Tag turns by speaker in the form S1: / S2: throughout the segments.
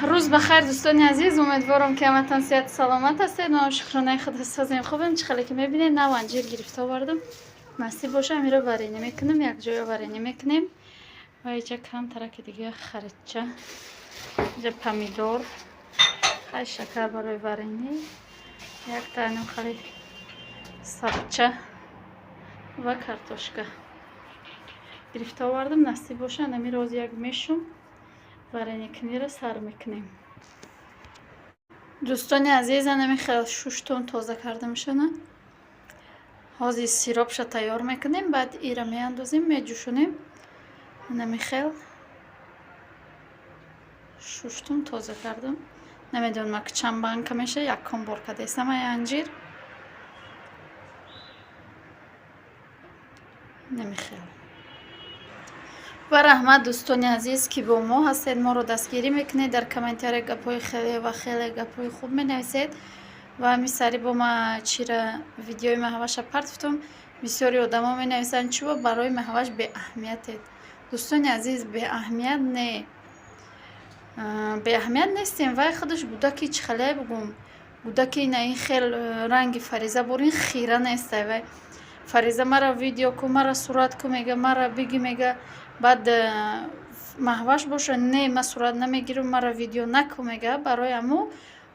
S1: Рӯз ба хайр, дӯстони азиз. Умедворам, ки ҳаматон сиҳату саломат ҳастед. Мо шукронаи худо созем, хубем. Чӣ хеле ки мебинед, нав анҷир гирифта овардам. Насиб боша, амиро варенье мекунам, якҷоя варенье мекунем. Ва иҷа камтараки дига харидча, иҷа помидор, хай, шакар барои варенье, як тааним хали сабча ва картошка гирифта овардам. Насиб боша, амиро оз як мешум, вареньекуниро сар мекунем. Дӯстони азиз, анами хел шуштум, тоза кардамшона. Ҳозир сиропша тайёр мекунем, баъд ира меандозем, меҷӯшонем. Анами хел шуштум, тоза кардам. Намедонам, ки чанд банка меша, якум бор кадестам ай анҷир. Намихел. Ва раҳмат, дӯстони азиз, ки бо мо ҳастед, моро дастгирӣ мекунед, дар комментария гапҳои хеле ва хеле гапҳои хуб менависед. Ва ҳамин сари бо ма чира видеои Маҳваша партофтум, бисёри одамо менависанд, чӯ барои Маҳваш беаҳамиятед. Дӯстони азиз, беаҳамият не, беаҳамият нестем. Вай худаш гудаки, чӣ хеле бугум, гудаки на ин хел ранги Фариза бурин хира нестай. Вай Фариза мара видео ку, мара сурат ку мега, мара биги мега. Баъд Маҳваш боша, не, ма сурат намегирам, мара видео наку мега. Барои ҳамо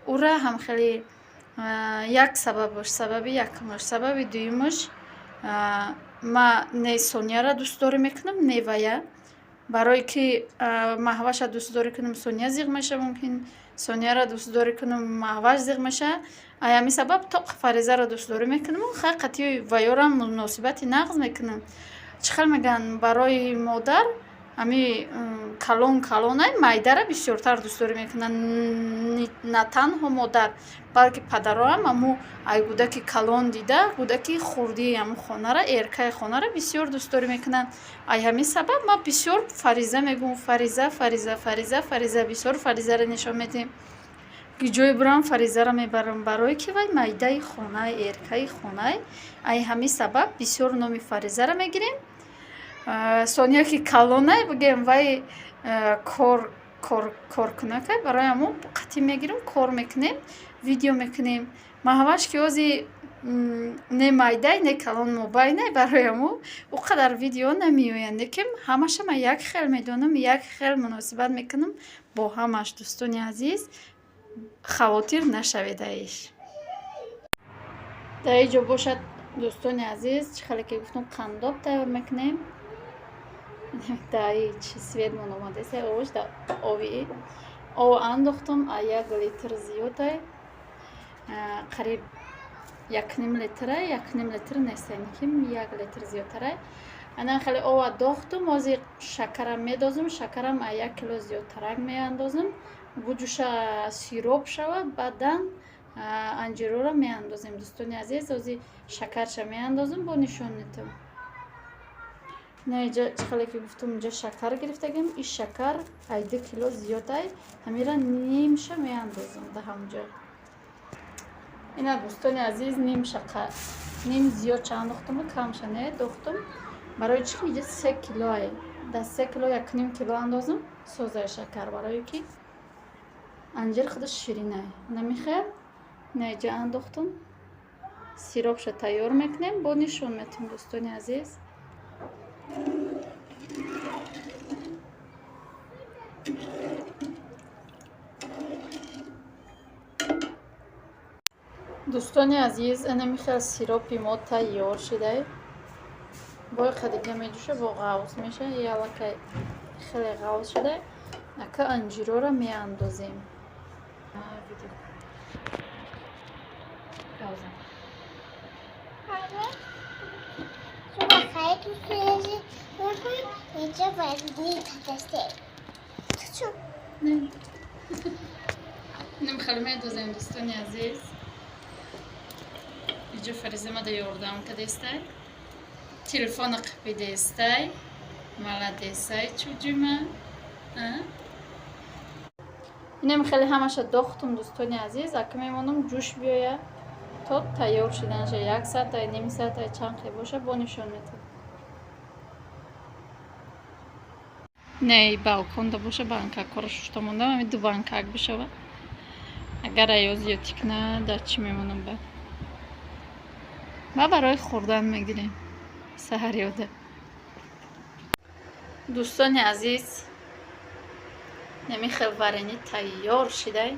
S1: ура ҳам хеле як сабабаш, сабаби якумаш. Сабаби дуюмаш, ма не Сонияра дӯстдорӣ мекунам, не вая. Барое ки Маҳваша дӯстдорӣ кунам, Сония зиғ меша, мумкин Сонияра дӯстдорӣ кунам, Маҳваш зиғ меша. Ай ҳамин сабаб тоқ Фаризаро дӯстдорӣ мекунаму хай қатъи ваёрам муносибати нағз мекунам. Чӣ хел мегӯянд, барои модар ҳами калон калонай, майдара бисёртар дӯстдорӣ мекунанд. На танҳо модар, балки падароам ҳаму ай гудаки калон дида, гудаки хурдии ҳамун хонара, эркаи хонара бисёр дӯстдорӣ мекунанд. Ай ҳамин сабаб ман бисёр Фариза мегӯм, Фариза, Фариза, Фариза, Фариза, бисёр Фаризаро нишон медиҳем. Ки ҷое бурам, Фаризаро мебарам, барое ки вай майдаи хонай, эркаи хонай. Ай ҳамин сабаб бисёр номи Фаризаро мегирем. Сония ки калонай, бигем, вай кор коркунакай, барои ҳамон қатъӣ мегирем, кор мекунем, видео мекунем. Маҳваш ки ози не майдай, не калон, мобайнай, барои ҳамон ӯ қадар видео намеоянд. Лекин ҳамаша ман як хел медонам, як хел муносибат мекунам бо ҳамаш. Дӯстони азиз, хавотир нашавед аиш. Дар ин ҷо бошад, дӯстони азиз, чӣ хеле ки гуфтам, қандоб тайёр мекунем. Даи чи светмон омадеса, овош да ови ов андохтум, а 1 литр зиёдай, қариб 1,5 литрай, 1,5 литр нестай, ки 1 литр зиёдтарай. Ана хеле ова дохтум, ҳозир шакарам медозум, шакарам а 1 кило зиёдтарак меандозам. Буҷӯша, сироп шавад, баъдан анҷирора меандозем. Дӯстони азиз, ҳозир шакарша меандозам, бо нишон метам. На, иҷа чӣ хеле ки гуфтум, инҷа шакар гирифтагим, ин шакар ай 2 кило зиёдай, ҳамира нимша меандозам да ҳамҷо. Ина, дӯстони азиз, нимша, ним зиёдша андохтуму камша не дохтум. Барои чӣ? Иҷа 3 килоай, да 3 кило 1,5 кило андозам созаи шакар, барое ки анҷир худаш ширинай. Намихел ина иҷа андохтум, сиропша тайёр мекунем, бо нишон метем, дӯстони азиз. Дӯстони азиз, ана михел сиропи мо тайёр шидай. Бо қадига меҷӯша, бо ғавз меша, ялакай хеле ғавз шидай. Ака анҷирора меандозем.
S2: Инҷа варенье кардастем.
S1: Инам хеле медозем, дӯстони азиз. Иҷо Фариза мада ёрдам кадестай, телефона қипидестай, маладесай, чуҷима. Инам хеле ҳамаша дохтум, дӯстони азиз. Ака мемонам, ҷӯш биёя, то тайёр шуданаша як саатай, ним саатай, чанд хе боша, бо нишон метам. Не, балконда боша, банкакҳоро шушта мондам, ҳамин ду банкак бишава. Агар аёз зиёдтӣ куна, дар чӣ мемонам ба? Ма барои хӯрдан мегирем саҳарёда. Дӯстони азиз, намихел варенье тайёр шидай.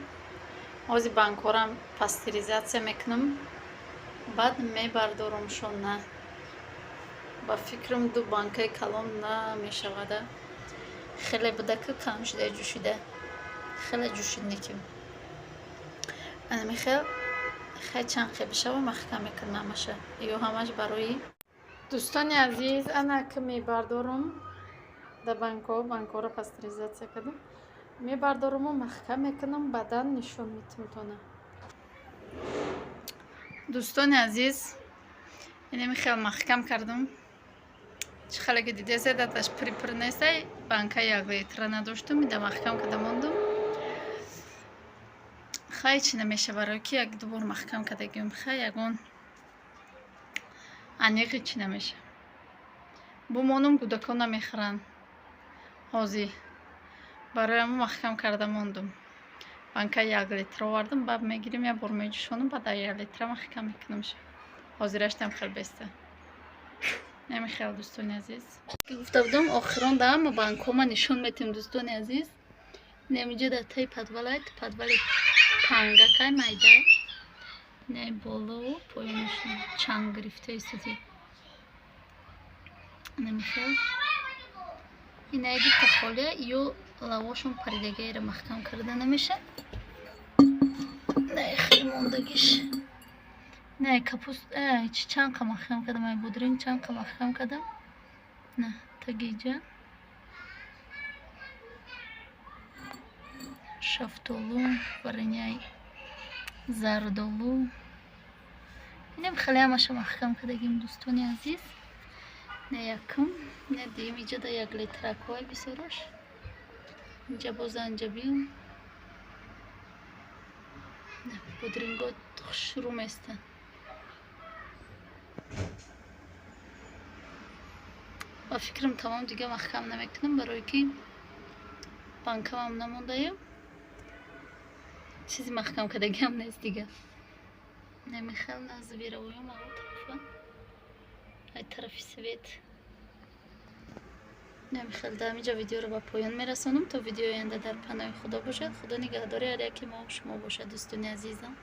S1: Ҳози банкҳорам пастеризация мекунам, баъд мебардорамшон. На, ба фикрам, ду банкаи калон намешавада. Хеле буда, ки кам шуда, ҷӯшида, хеле ҷӯшид. Никим анамихел хел чанд хел бишава, маҳкам мекунам ҳамаша. Ё ҳамаш барои дӯстони азиз. Ана ки мебардорам да банкҳо, банкҳоро пастеризация кардам, мебардораму маҳкам мекунам, баъдан нишон метимтона. Дӯстони азиз, инами хел маҳкам кардам. Чӣ хеле ки дидесед, аташ пури пур нестай. Банка 1 литра надоштум, ида маҳкам карда мондум. Хай, чӣ намеша, барои ки як дубор маҳкам кардагиум. Хай, ягон аниқи чӣ намеша. Бумонум, кӯдакон намехӯранд ҳозир, барои ҳамон маҳкам карда мондум. Банка 1 литра овардам, баъд мегирем, як бор меҷӯшонам, баъд 1 литра маҳкам мекунамша. Ҳозираштам хел беста. Намихел, дӯстони азиз, гуфта будам, охирон да ҳама банкҳома нишон метем. Дӯстони азиз, немиҷа дар таи подвалай, подвали тангакай, майдай, не болову поёнашон чанг гирифта истоди. Намихел инаи дута холия, ё лавошон паридагиро маҳкам карда намеша. Не, хеле мондагиш. Не, капуст чи чанд қа маҳкам кардам, ай бодринг чанд қа маҳкам кардам. На тагиҷа шафтолу, вареньяи зардолу, инам хеле ҳамаша маҳкам кардагим, дӯстони азиз. Не якум, не дуюм, иҷа да 1 литракҳои бисёрош, инҷа бо занҷабил, бодринго хушрӯ местанд. Ба фикрам, тамом, дига маҳкам намекунам, барое ки банкамам намондаю, чизи маҳкам кардагиам нест дига. Намихел назбиравоям ав тарафа, ай тарафи свет. Намихел дар ҳаминҷа видеоро ба поён мерасонам. То видеои оянда дар паноҳи Худо бошад. Худо нигаҳдори ҳар яке мо шумо бошад, дӯстони азизам.